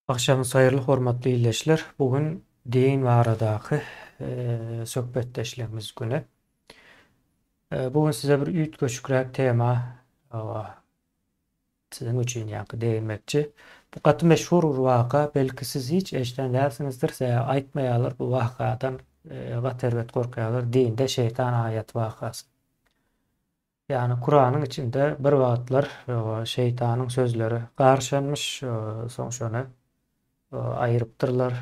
Agşamyňyz haýyrly hormatly ildeşler. Bu gün din baradaky söhbetdeşligimiz güni. Bu gün size bir üýtgeşikräk tema siziň üçin ýaňky degmekçi. Bu gaty meşhur bir waka, belki siz hiç eşiden dälsiňizdir, sebäbi aýtmaýarlar bu wakadan gaty erbet gorkýarlar. Dinde şeýtan aýaty wakasy. Ýagny Kuranyň içinde bir wagtlar şeýtanyň sözleri garyşanmyş, soň şony aýyrypdyrlar.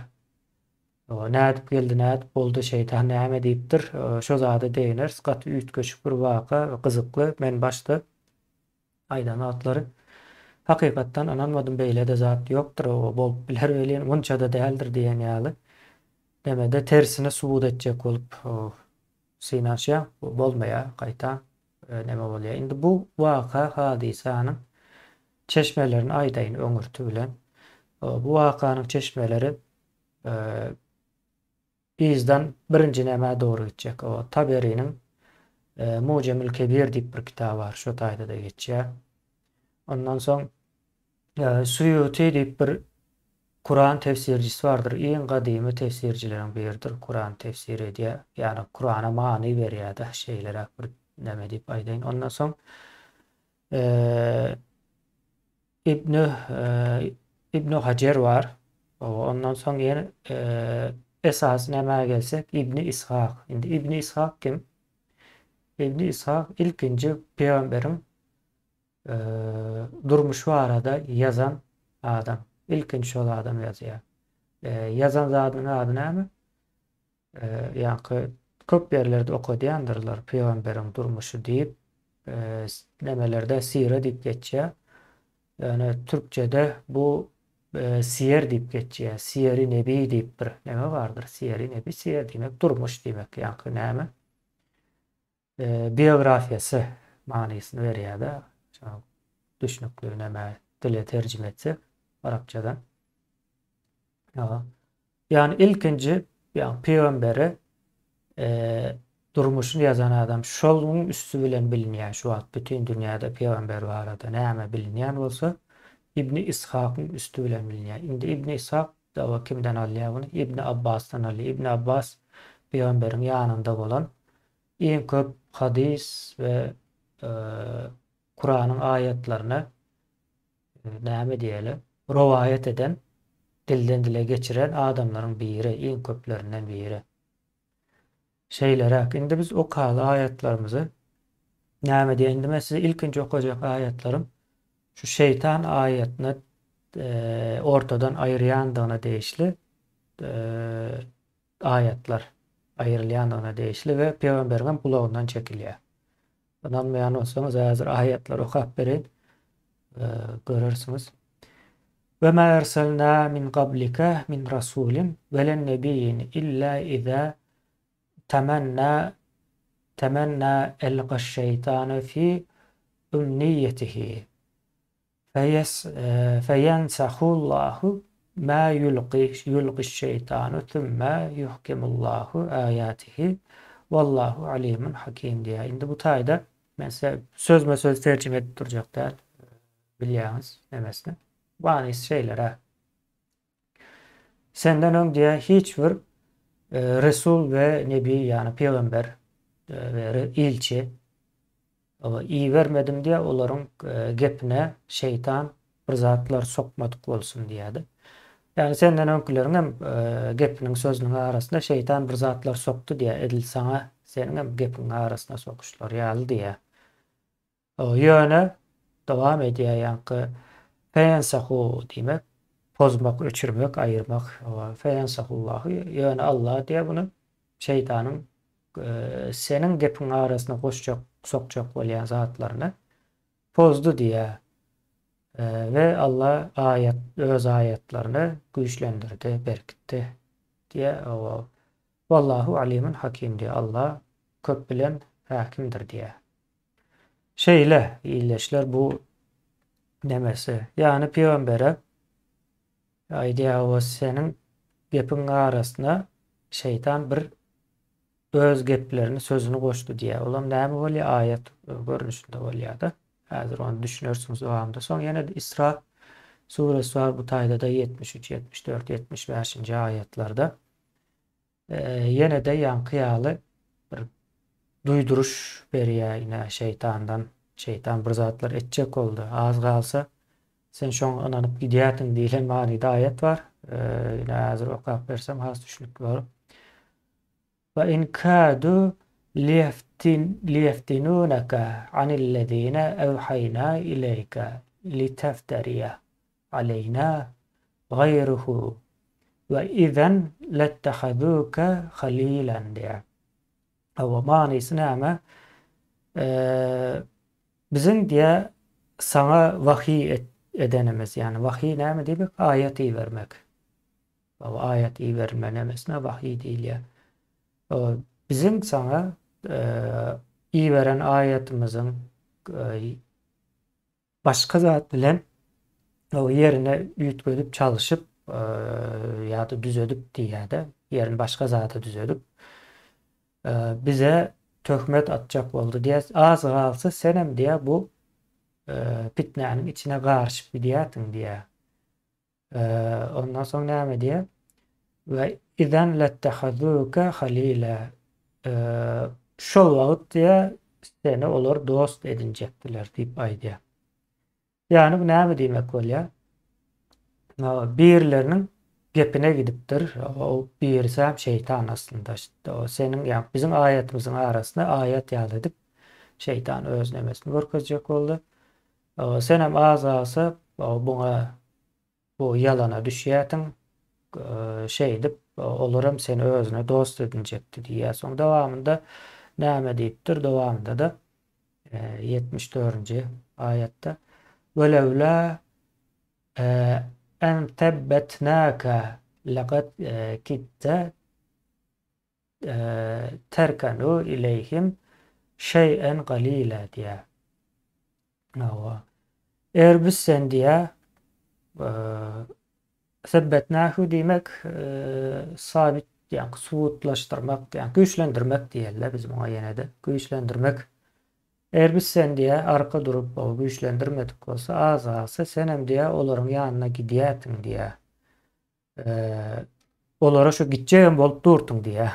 Nädip geldi, nädip boldy, şeýtan näme diýipdir, şo zada degneris. Gaty üýtgeşik bir waka, gyzykly. Men başda aýdan wagtlary hakykatdan ynanmadym, beýle-de zat ýokdur, bolup biler welin, munça-da däldir diýen ýaly. Demede tersine subut etjek bolup Synanyşýaň, bolmaýar, gaýtam neme bolýar. Indi bu waka, hadysanyň çeşmelerini aýdaýyn öňürti bilen. Bu wakanyň çeşmeleri yzdan birinji nämä dogry gitjek. O Taberiniň Mujemül Kebir diýip bir kitaby bar, şo taýda-da geçýär. Ondan soň Suýuti diýip bir Kuran tefsircisi bardyr. Iň gadymy tefsircileriň biridir. Kurany tefsir edýär. Ýagny Kurana many berýär-de, şeýleräk bir näme diýip aýdaýyn. Ondan soň Ibn Ibn Hajer bar. Ondan soň ýene esasy nämä gelsek Ibn Ishak. Indi Ibn Ishak kim? Ibn Ishak ilkinji pygamberiň Durmuş barada ýazan adam. Ilkinji şol adam ýazýar. Ýazan zadynyň ady näme? Ýaňky köp ýerlerde okadýandyrlar pygamberiň durmuşy diýip, nemelerde sire diýip geçýär. Ýöne türkçede bu siýer diýip geçýär. Siýeri nebi diýip bir neme bardyr. Siýeri nebi, siýer diýmek durmuş diýmek. Ýaňky näme? Biografiýasy manysyny berýär-de. Şonuň düşnükli näme dile terjime etsek arapçadan. Ýagny ilkinji ýagny pygambere durmuşyny ýazan adam şonuň üsti bilen bilinýär şu wagt bütin dünýäde pygamber barada näme bilinýän bolsa Ibni Ishakyň üsti bilen bilinýär. Indi Ibni Ishak dawa kimden alýar muny? Ibni Abbasdan alýar. Ibni Abbas pygamberiň ýanynda bolan Iň köp hadys we Kuranyň aýatlaryny näme diýeli, rowaýat eden, dilden dile geçiren adamlaryň biri, iň köplerinden biri. Şeýleräk, indi biz okaly aýatlarymyzy. Näme diýen, indi men size ilkinji okajak aýatlarym şu şeýtan aýatyny ortadan aýyrýandygyna degişli aýatlar aýrylýandygyna degişli we pygamberiňem gulagyndan çekilýär. Ynanmaýan bolsaňyz häzir aýatlary okap bereýin. Görersiňiz. Ve ma erselna min qablika min rasulin ve len nebiyyin illa iza temenna temenna elqa şeytanu fi umniyetihi. Feýensahullahu ma ýulkyş-şeýtanu sümme ýuhkimullahu aýatihi wallahu alimun hakim diýýär. Indi bu taýda men size sözme-söz terjime edip durjak däl. Bilýäňiz nemesini. Manysy şeýleräk. Senden öň diýýär hiç bir resul we nebi ýagny pygamber we ilçi ibermedim diýýär olaryň gepine şeýtan bir zatlar sokmadyk bolsun diýýärdi. Ýagny senden öňküleriň hem gepiniň sözüniň arasyna şeýtan bir zatlar sokdy diýýär edil saňa seniň hem gepiň arasyna sokuşlary ýaly diýýär. Ýöne dowam edýär ýaňky feýensahu diýmek pozmak, öçürmek, aýyrmak. Feýensahullahu ýöne Allah diýýär muny şeýtanyň seniň gepiň arasyna goşjak, sokjak bolýan zatlaryny pozdy diýýär. We Allah aýat öz aýatlaryny güýçlendirdi, berkitdi diýýär. Wallahu alimun hakim diýýär. Allah köp bilen häkimdir diýýär. Şeýle ildeşler bu nemesi. Ýagny pygambere aýdýar o seniň gepiň arasyna şeýtan bir öz geplerini sözüni goşdy diýýär. Olam näme bolýar? Aýat görnüşinde bolýar-da. Häzir ony düşünersiňiz dowamynda. Soň ýene-de Isra. Suresi bar, bu taýda-da 73, 74, 75-nji aýatlarda. Ýene-de ýaňky ýaly bir duýduryş berýär ine şeýtandan. Şeýtan bir zatlar etjek boldy. Az galsa sen şoňa ynanyp gidýärsiň diýlen manyda aýat bar. Ine häzir okap bersem has düşnükli bolar. Wa in kadu liyeftinunaka anillezine ewhaýna ileýke liteftariýa aleýna gaýruhu we izen lettehazuke halilan diýýär. Hawa, manysy näme? Biziň diýýär, saňa wahyý edenimiz, ýagny wahyý näme diýmek? Aýat ibermek. Hawa, aýat iberilme nemesine wahyý diýilýär. Biziň saňa iberen aýatymyzyň başga zat bilen ýerine üýtgedip çalşyp ýa-da düzedip diýýär-de, ýerini başga zada düzedip bize töhmet atjak boldy diýýär. Az galsa senem diýýär bu pitnäniň içine garyşyp gidýärsiň diýýär. Ondan soň näme diýýär? We izen lettehazuke halila. Şol wagt diýýär, seni olar dost edinjekdiler diýip aýdýar. Ýagny bu näme diýmek bolýar? Birileriniň gepine gidipdir. O birisi hem şeýtan aslynda. O seniň ýa biziň aýatymyzyň arasynda aýat ýaly edip şeýtan öz nemesini görkezjek boldy. Senem az galsa buňa bu ýalana düşýärsiň. Şeýdip olaram seni özüne dost edinjekdi diýýär. Soň dowamynda näme diýipdir? Dowamynda-da 74-nji aýatda Welewla en tebbetnaka laqad kitte terkenu ileýhim şeý'en galila diýýär. Hawa. Eger biz sen diýýär, sebbetnahu diýmek sabit ýa subutlaşdyrmak, ýa güýçlendirmek diýerler biz muňa ýene-de güýçlendirmek. Eger biz sen diýýär, arka durup güýçlendirmedik bolsa, az galsa senem diýýär, olaryň ýanyna gidýärsiň diýýär. Olara şu gitjegem bolup durduň diýýär.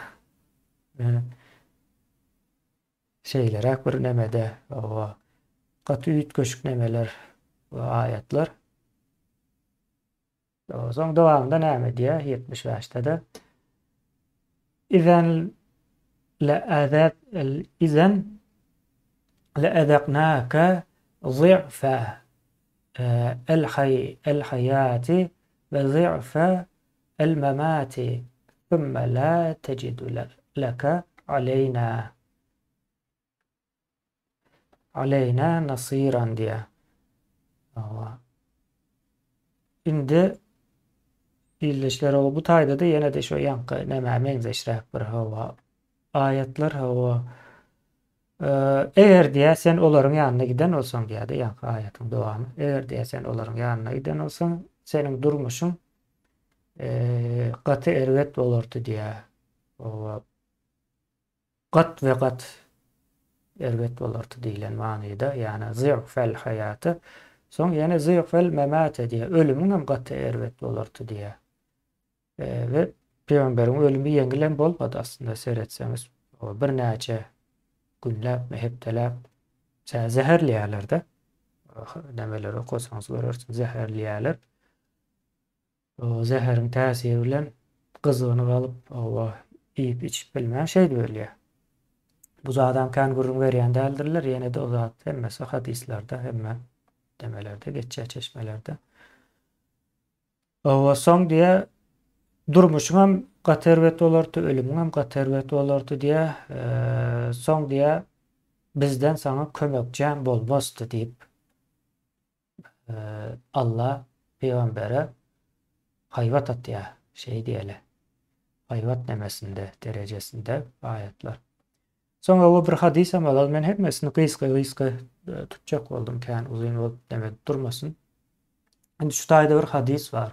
Şeýleräk bir nemede oba gaty üýtgeşik nemeler we aýatlar. Soň dowamynda näme diýýär 75-de-de Izen le azab izen le azaqnaka zi'fa el hay el hayati we zi'fa el memati thumma la tecidu leke aleyna aleyna nasiran diýýär. Hawa. Indi ildeşler bu taýda-da ýene-de şo ýaňky nämä meňzeşräk bir hawa aýatlar hawa. Eger diýýär sen olaryň ýanyna giden bolsaň diýýär-de ýaňky aýatyň dowamy. Eger diýýär sen olaryň ýanyna giden bolsaň, seniň durmuşyň gaty erbet bolardy diýýär. Hawa. Gat we gat erbet bolardy diýlen manyda, ýagny zi'fel haýata, soň ýene zi'fel memate diýýär, ölümiň hem gaty erbet bolardy diýýär. We pygamberiň ölümi ýeňil hem bolmady aslynda seretseňiz, birnäçe günläpmi, hepdeläp zäherleýärler-de. Nämeleri okasaňyz görersiňiz, zäherleýärler. O zäheriň täsiri bilen gyzgyny galyp, hawa, iýip-içip bilmän şeýdip ölýär. Bu zadam kän gürrüň berýän däldirler, ýene-de o zat hemmesi hadyslarda, hemme demelerde geçýär, çeşmelerde. Hawa, soň diýýär, durmuşyňam gaty erbet bolardy, ölümiňem gaty erbet bolardy diýýär. Soň diýýär, bizden saňa kömekçäm bolmazdy diýip, Alla pygambere haýbat atýar, şeý diýeli. Haýbat nemesinde, derejesinde aýatlar. Soňra bu bir hadysam alalım. Men hemmesini gysga-gysga e, tutjak boldum, kän uzyn bolup neme durmasyn. Indi şu taýda bir hadys bar.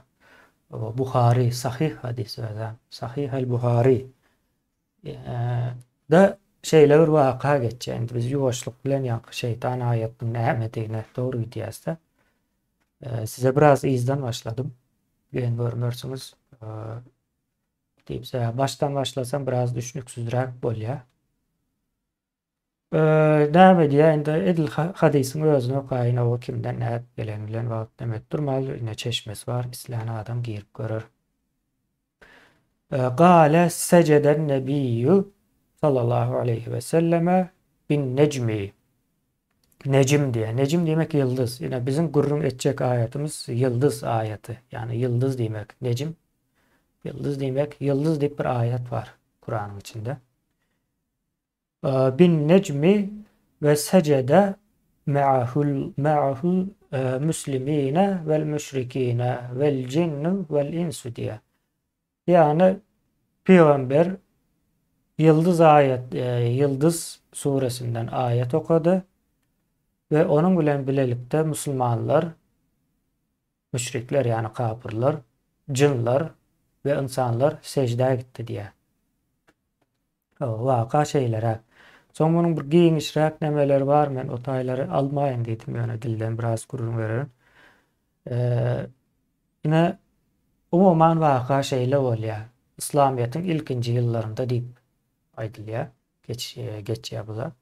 Buhary, sahih hadys özem. Sahih el-Buhary. Da şeýle bir waka geçýär. Indi biz ýuwaşlyk bilen ýaňky şeýtan aýatynyň nämedigine dogry gidýäs-de. Size biraz yzdan başladym. Geň görmersiňiz. Diýip, sebäbi başdan başlasam biraz düşnüksizräk bolýar. Näme diýýär indi edil hadysyň özüni okaýyn o kimden nädip gelen bilen wagt neme edip durmaly ine çeşmesi bar islän adam girip görer. Gale sejeden nebiýu sallallahu aleýhi we selleme bin nejmi. Nejim diýýär. Nejim diýmek ýyldyz. Ine biziň gürrüň etjek aýatymyz ýyldyz aýaty. Ýagny ýyldyz diýmek nejim. Ýyldyz diýmek ýyldyz diýip bir aýat bar Kuranyň içinde. Bin nejmi we sejede me'ahul me'ahul müslimine vel müşrikine vel cinnu vel insu diýýär. Ýagny pygamber Ýyldyz aýat Ýyldyz suresinden aýat okady we onuň bilen bilelikde musulmanlar, müşrikler ýagny kapyrlar, jynlar we ynsanlar seždä gitdi diýýär. Waka şeýleräk. Soň munuň bir giňişräk nemeleri bar, men o taýlary almaýyn diýdim, ýöne dilden biraz gürrüň bererin. Ine, umuman waka şeýle bolýar. Yslamyýetiň ilkinji ýyllarynda diýip aýdylýar, geç, geçýär bu zat.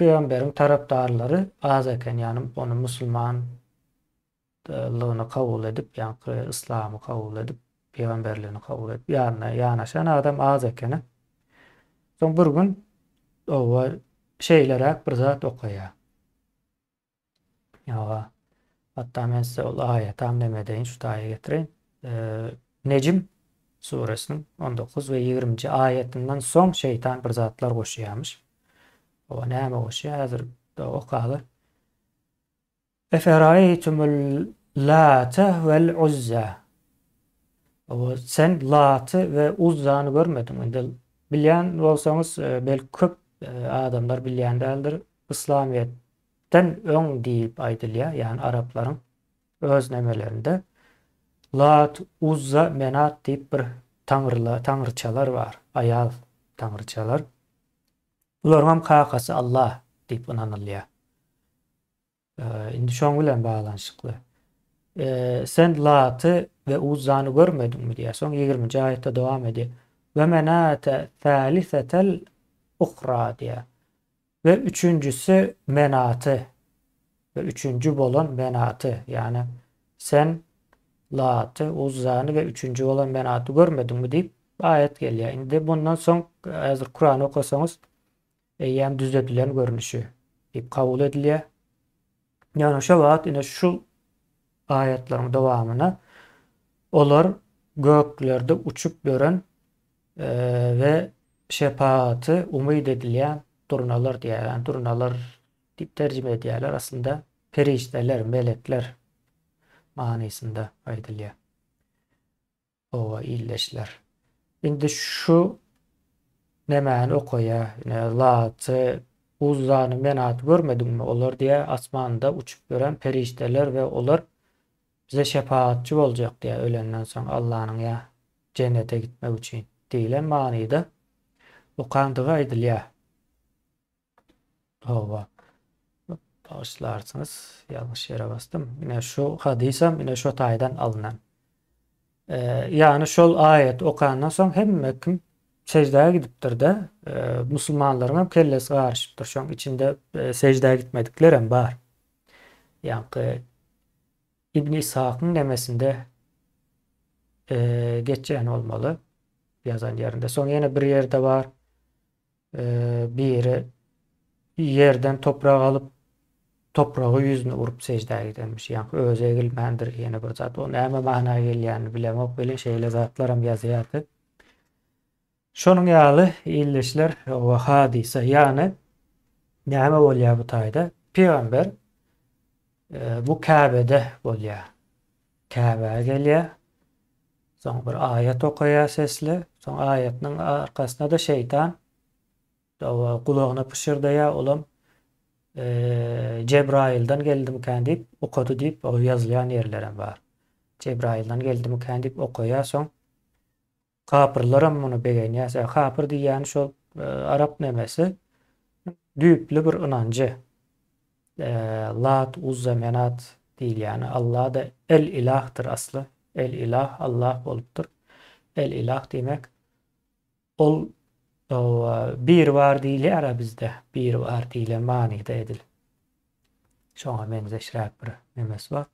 Pygamberiň tarapdarlary az eken, ýagny ony musulman lygyny kabul edip, ýaňky yslamy kabul edip, pygamberligini kabul edip, ýanyna ýanaşan adam az ekeni. Soň bir gün oba şeýleräk bir zat okaýar. Ýa, hatda men size ol aýatam neme edeýin, şu taýa getireýin. Nejm suresiniň 19 we 20-nji aýatyndan soň şeýtan bir zatlar goşýarmyş. Oba näme goşýar? Häzir okaly. Eferaýtumul Late vel Uzza. Oba sen Laty we Uzzany görmediňmi? Indi bilýän bolsaňyz, e, belki köp e, adamlar bilýän däldir. Yslamyýetden öň diýip aýdylýar, ýagny araplaryň öz nemelerinde Lat, Uzza, Menat diýip bir taňrylar, taňryçalar bar, aýal taňryçalar. Bularyň hem kakasy Allah diýip ynanylýar. Indi şoň bilen baglanyşykly. Sen Laty we Uzzany görmediňmi diýýär. Soň 20-nji aýatda dowam edýär. We menate thalisetel uhra diýýär. We üçünjisi Menaty. We üçünji bolan Menaty. Ýagny sen Laty, Uzzany we üçünji bolan Menaty görmediňmi diýip aýat gelýär. Indi bundan soň häzir Kurany okasaňyz eýýäm düzedilen görnüşi diýip kabul edilýär. Ýöne şo wagt ine şu aýatlaryň dowamyna olar göklerde uçup ýören e, we şepagaty umyt edilýän durnalar diýýär. Ýagny durnalar diýip terjime edýärler. Aslynda perişdeler, melekler manysynda aýdylýar. Oba ildeşler. Indi şu nemäni okaýa, ine Laty, Uzzany, Menaty görmediňmi? Olar diýä asmanda uçup ýören perişdeler we olar bize şepagatçy boljak diýä ölenden soň Allanyň ýa jennete gitmek üçin diýlen manyda okandygy aýdylýar. Hawa. Bagyşlarsyňyz, ýalňyş ýere basdym. Ine şu hadysam ine şo taýdan alnan. E, ýagny şol aýaty okandan soň hemme kim seždä gidipdir-de, e, musulmanlaryň hem kellesi garyşypdyr. Şoň içinde e, seždä gitmedikler hem bar. Ýaňky Ibn Ishakyň nemesinde e, geçýän bolmaly ýazan ýerinde. Soň ýene bir ýerde bar. Biri ýerden toprak alyp, topraga ýüzüni urup seždä gidenmiş. Ýaňky özi egilmändir, ýene bir zat. O näme mana gelýänini bilemok welin, şeýle zatlaram ýazýardy. Şonuň ýaly ildeşler, o hadysa, ýagny näme bolýar bu taýda? Pygamber bu Käbede bolýar. Käbä gelýär. Soň bir aýat okaýar sesli. Soň aýatynyň arkasyna-da şeýtan gulagyna pyşyrdaýar. Olam Jebraýyldan geldimikän diýip okady diýip, o ýazylýan ýerlerem bar. Jebraýyldan geldimikän diýip okaýar. Soň Kapyrlaram muny begenýär. Sebäbi kapyr diýýäni şol e, arap nemesi düýpli bir ynanjy. E, Lat, Uzza, Menat diýilýäni. Allah-da El-Ilahdyr asly. El-Ilah Allah bolupdyr. El-Ilah diýmek ol biri bar diýilýär-ä bizde. Biri bar diýlen manyda edil. Şoňa meňzeşräk bir nemesi bar.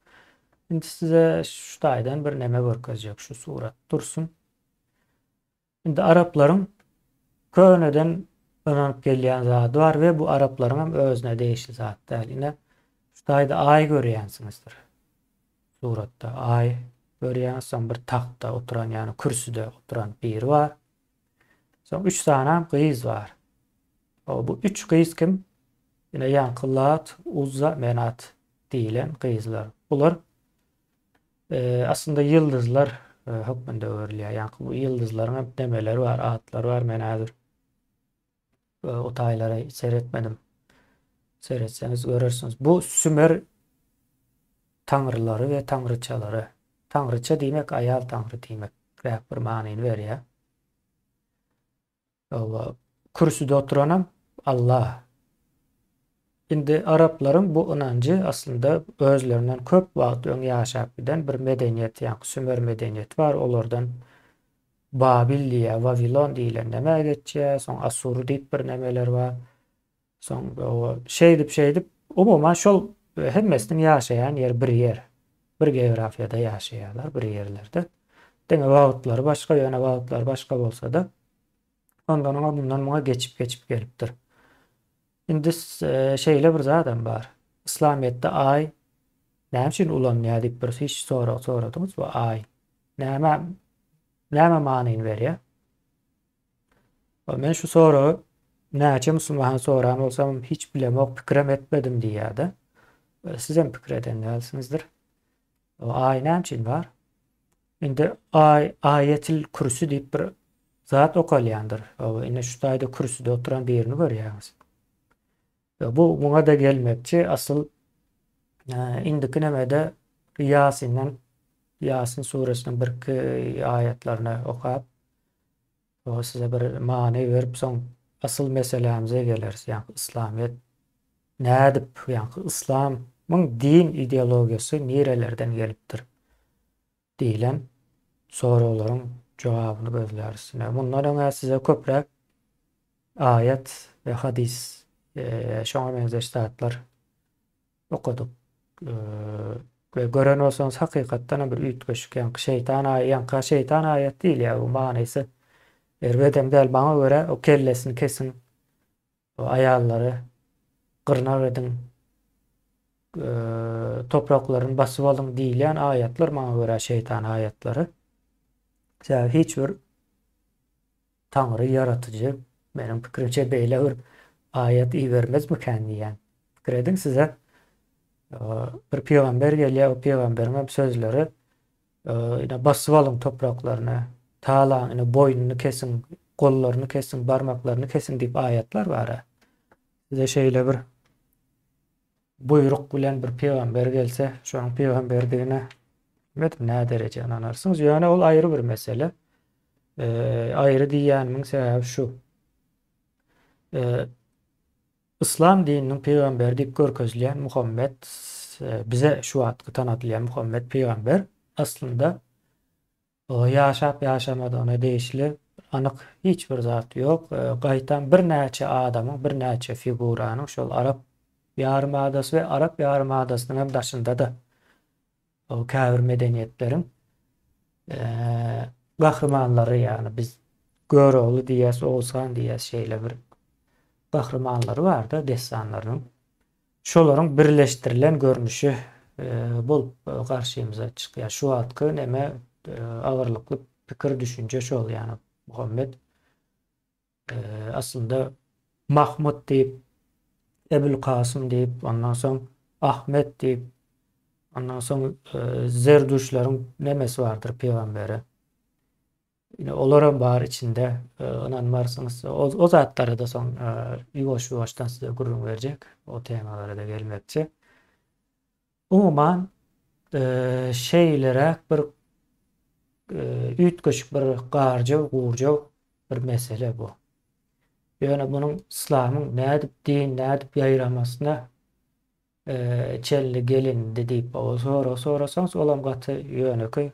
Indi size şu taýdan bir neme görkezjek. Şu surat dursun. Indi araplaryň köneden ynanyp gelýän zady bar we bu araplaryň hem özüne degişli zat däl. Ine, şu taýda aý görýänsiňizdir. Suratda aý görýäňiz, soň bir tagtda oturan, ýagny kürsüde oturan biri bar. Soň üç sanam gyz bar. O bu üç gyz kim? Ine ýaňky Lat, Uzza, Menat diýlen gyzlar. Bular Aslynda ýyldyzlar hökmünde görülýär. Ýaňky bu ýyldyzlaryň hem nemeleri bar, atlary bar. Men häzir o taýlara seretmedim. Seretseňiz görersiňiz. Bu sümer taňrylary we taňryçalary. Taňryça diýmek aýal taňry diýmek. Räk bir manyny berýär. Hawa, kürsüde oturanam Allah. Indi araplaryň bu ynanjy aslynda özlerinden köp wagt öň ýaşap giden bir medeniýet, ýaňky sümer medeniýeti bar, olardan Babil diýýär, Wawilon diýlen nämä geçýär, soň Asur diýip bir nemeler bar. Soň şeýdip-şeýdip, umuman şol hemmesiniň ýaşaýan ýeri bir ýer. Bir geografiýada ýaşaýarlar, bir ýerlerde. Diňe wagtlary başga, ýöne wagtlary başga bolsa-da, ondan oňa, mundan muňa geçip-geçip gelipdir. Indi şeýle bir zadam bar. Yslamyýetde aý näme üçin ulanylýar diýip bir hiç sorag soradyňyzmy? Aý näme näme manyny berýär? Men şu soragy näçe musulmana soran bolsam hiç bilemok, pikirem etmedim diýýärdi. Sizem pikir eden dälsiňizdir. O aý näme üçin bar? Indi aý aýetil kürsi diýip bir zat okalýandyr. O indi şu taýda kürsüde oturan birini görýäňiz. Bu muňa da gelmekçi. Asyl indiki nemede Ýasinden Ýasin suresiniň birki aýatlaryny okap O size bir many berip soň asyl meselämize geleris, ýaňky yslamyýet nädip, ýaňky yslamyň din ideologiýasy nirelerden gelipdir diýlen soraglaryň jogabyny gözläris. Ine, mundan öň-ä size köpräk aýat we hadys, şoňa meňzeş zatlar Okadyk. We gören bolsaňyz hakykatdanam bir üýtgeşik ýaňky şeýtan aýy ýaňka şeýtan aýat diýilýär bu manysy erbedem däl maňa görä o kellesini kesiň o aýallary gyrnak ediň topraklaryny basyp alyň diýilýän aýatlar maňa görä şeýtan aýatlary. Sebäbi hiç bir Taňry ýaratyjy meniň pikirimçe beýle bir aýat ibermezmikän diýýän. Pikir ediň size bir pygamber gelýär, o pygamberiň hem sözleri ine basyp alyň topraklaryny, talaň, ine boýnuny kesiň, gollaryny kesiň, barmaklaryny kesiň diýip aýatlar bar. Size şeýle bir buýruk bilen bir pygamber gelse, şonuň pygamberdigine bilmedim nä dereje ynanarsyňyz. Ýöne ol aýry bir mesele. E, aýry diýýänimiň sebäbi şu. E, Yslam dininiň pygamberi diýip görkezilýän Muhammet e, bize şu wagtky tanadylýan Muhammet pygamber aslynda Ýaşap-ýaşamadygyna degişli anyk hiç bir zat ýok. Gaýtam birnäçe adamyň, birnäçe figuranyň şol Arap ýarym adasy we Arap ýarym adasynyň hem daşynda-da käbir medeniýetleriň gahrymanlary, ýagny biz Görogly diýýäs, Oguzhan diýýäs şeýle bir gahrymanlary bar-da dessanlarynyň. Şolaryň birleşdirilen görnüşi bolup garşymyza çykýar. Şu wagtky neme agyrlykly pikir düşünje şol ýagny Muhammet aslynda Mahmut diýip, Ebul Kasym diýip, ondan soň Ahmet diýip, ondan soň Zerduşlaryň nemesi bardyr pygamberi. Ine olaram bar içinde ynanmarsyňyz. O zatlara-da soň ýuwaş-ýuwaşdan size gürrüň berjek. O temalara-da gelmekçi. Umuman şeýleräk bir üýtgeşik bir garjaw, gurjaw bir mesele bu. Ýöne munuň yslamyň nädip din nädip ýaýramasyna. çenli gelindi diýip sorag sorasaňyz, olam gaty ýönekeý.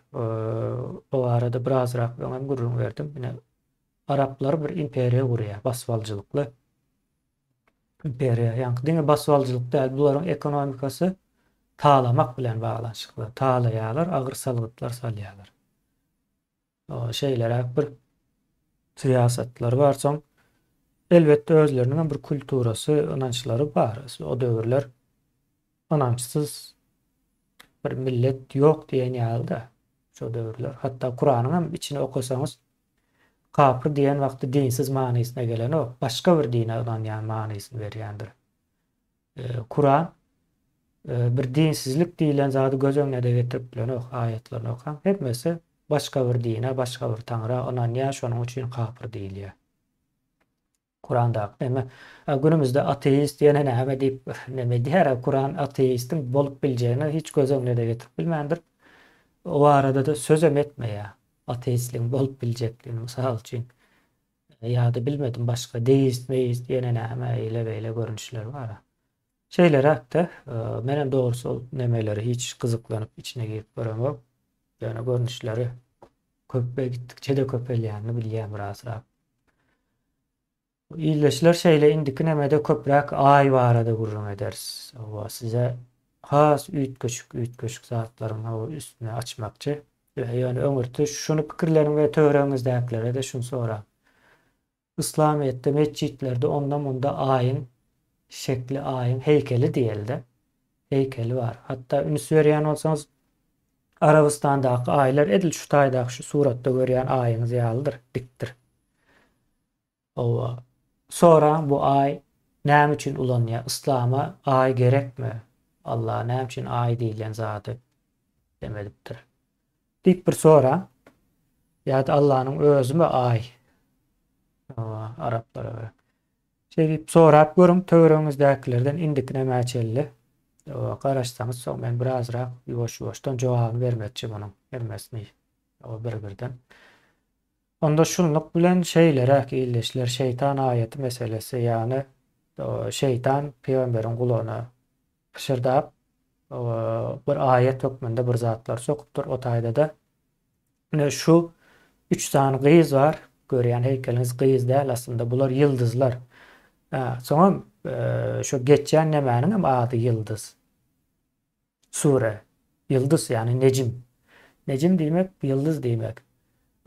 O barada birazrak öňem gürrüň berdim. Ine, araplar bir imperiýa gurýar, basybalyjylykly imperiýa. Ýaňky diňe basybalyjylyk däl, bularyň ekonomikasy talamak bilen baglanyşykly. Talaýarlar, agyr salgytlar salýarlar. Şeýleräk bir syýasatlary bar. Soň elbetde özleriniň hem bir kulturasy, ynançlary bar. O döwürler ynançsyz bir millet ýok diýen ýaly-da şo döwürler. Hatda Kuranyň hem içini okasaňyz kapyr diýen wagty dinsiz manysyna gelenok, başga bir dine ynanýan manysyny berýändir. Kuran bir dinsizlik diýlen zady göz öňüne-de getirip bilenok aýatlaryny okaň. Hemmesi başga bir dine, başga bir taňra ynanýar, şonuň üçin kapyr diýilýär. Kurandaky neme? Günümizde ateist ýene näme diýip neme edýär-ä, Kuran ateistiň bolup biljegini hiç göz öňüne-de getirip bilmändir. O barada-da sözem etmeýär. Ateistligiň bolup biljekligini mysal üçin. Ýa-da bilmedim başga deist, meist ýene näme eýle-beýle görnüşleri bar-a. Şeýleräk-de, menem dogrusy ol nemeleri hiç gyzyklanyp içine girip göremok. Ýöne görnüşleri köp we gitdikçe-de köpelýänini bilýän birazrak. Ildeşler şeýle indiki nemede köpräk aý barada gürrüň ederis. Hawa size has üýtgeşik üýtgeşik zatlaryň hawa üstüni açmakçy. Ýöne öňürti şuny pikirleniň we töweregiňizdäkilere-de şuny soraň. Yslamyýetde metjitlerde onda-munda aýyň şekli aýyň heýkeli diýeli-de heýkeli bar. Hatda üns berýän bolsaňyz Arabystandaky aýlar edil şu taýdaky şu suratda görýän aýyňyz ýalydyr, dikdir. Hawa. Soraň bu aý näme üçin ulanýar? Yslama aý gerekmi? Allah näme üçin aý diýilýän zady demedipdir? Diýip bir soraň. Ýa-da Allanyň özümi aý? Hawa, araplara görä. Şeý diýip sorap görüň töweregiňizdäkilerden indiki nämä çenli. Hawa, garaşsaňyz soň men birazrak ýuwaş-ýuwaşdan jogabyny bermekçi munuň hemmesini. Hawa, bir-birden. Onda şunluk bilen şeýleräk ildeşler şeýtan aýaty meselesi ýagny şeýtan pygamberiň gulagyna pyşyrdap bir aýat hökmünde bir zatlar sokupdyr o taýdada ine şu üç sany gyz bar görýän heýkeliňiz gyz däl aslynda bular ýyldyzlar soňam şu geçýän nemäniňem ady ýyldyz Sure. Ýyldyz, ýagny nejim. Nejim diýmek, ýyldyz diýmek.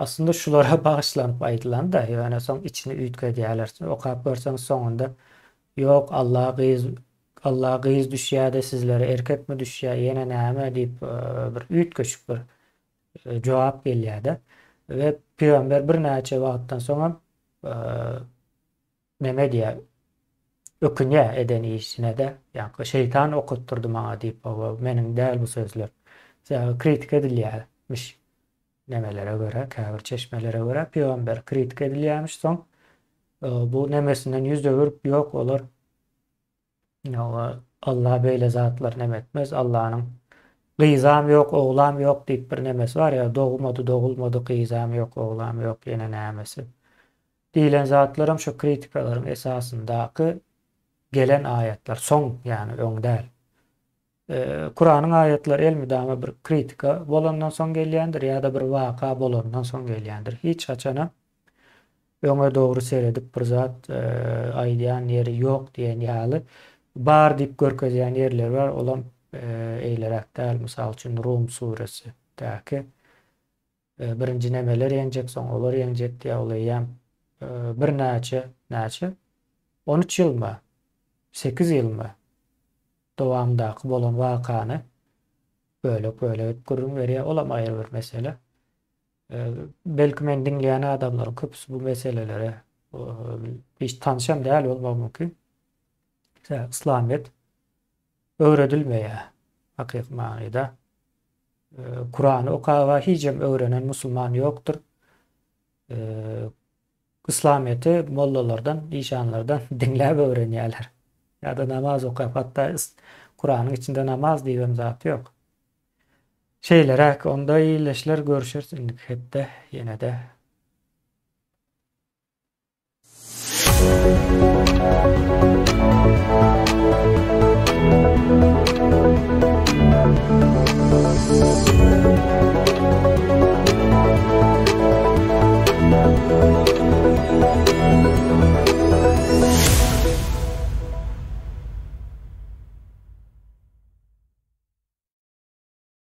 Aslynda şulara bagyşlanyp aýdylan-da, ýöne soň içini üýtgedýärler. Okap görseňiz soňunda, Ýok, Alla gyz, Alla gyz düşýär-de sizlere erkekmi düşýär, ýene näme diýip bir üýtgeşik bir jogap gelýär-de. We pygamber birnäçe wagtdan soňam Neme diýýär, ökünýär eden işine-de, ýaňky şeýtan okatdyrdy maňa diýip, hawa, meniň däl bu sözler. Sebäbi kritika edilýärmiş nemelere görä, käbir çeşmelere görä pygamber kritika edilýärmiş, soň bu nemesinden ýüz öwürip, ýok olar Hawa, Allah beýle zatlary neme etmez. Allanyň gyzam ýok, oglam ýok diýip bir nemesi bar ýa dogmady, dogulmady, gyzam ýok, oglam ýok, ýene nämesi. Diýlen zatlaram şu kritikalaryň esasyndaky gelen aýatlar, soň, ýagny öň däl. Kuranyň aýatlary elmydama bir kritika bolandan soň gelýändir ýa-da bir waka bolandan soň gelýändir. Hiç haçanam öňe dogry seredip bir zat aýdýan ýeri ýok diýen ýaly bar diýip görkezýän ýerleri bar, olam eýleräk däl. Mysal üçin Rum suresidäki birinji nemeler ýeňjek, soň olar ýeňjek diýýär, ol eýýäm birnäçe, näçe? 13 ýylmy? 8 ýylmy? Dowamdaky bolan wakany bölek-bölek edip gürrüň berýär. Olam aýry bir mesele. Belki meni diňleýän adamlaryň köpüsi bu meselelere hiç tanşam däl bolmagy mümkin. Sebäbi yslamyýet öwredilmeýär hakyky manyda. Kurany okaba hijem öwrenen musulman ýokdur. Yslamyýeti mollalardan, işanlardan diňläp öwrenýärler. Ýa-da namaz okap, hatda Kuranyň içinde namaz diýibem zat ýok. Şeýleräk, onda ildeşler görüşeris indiki hepde ýene-de.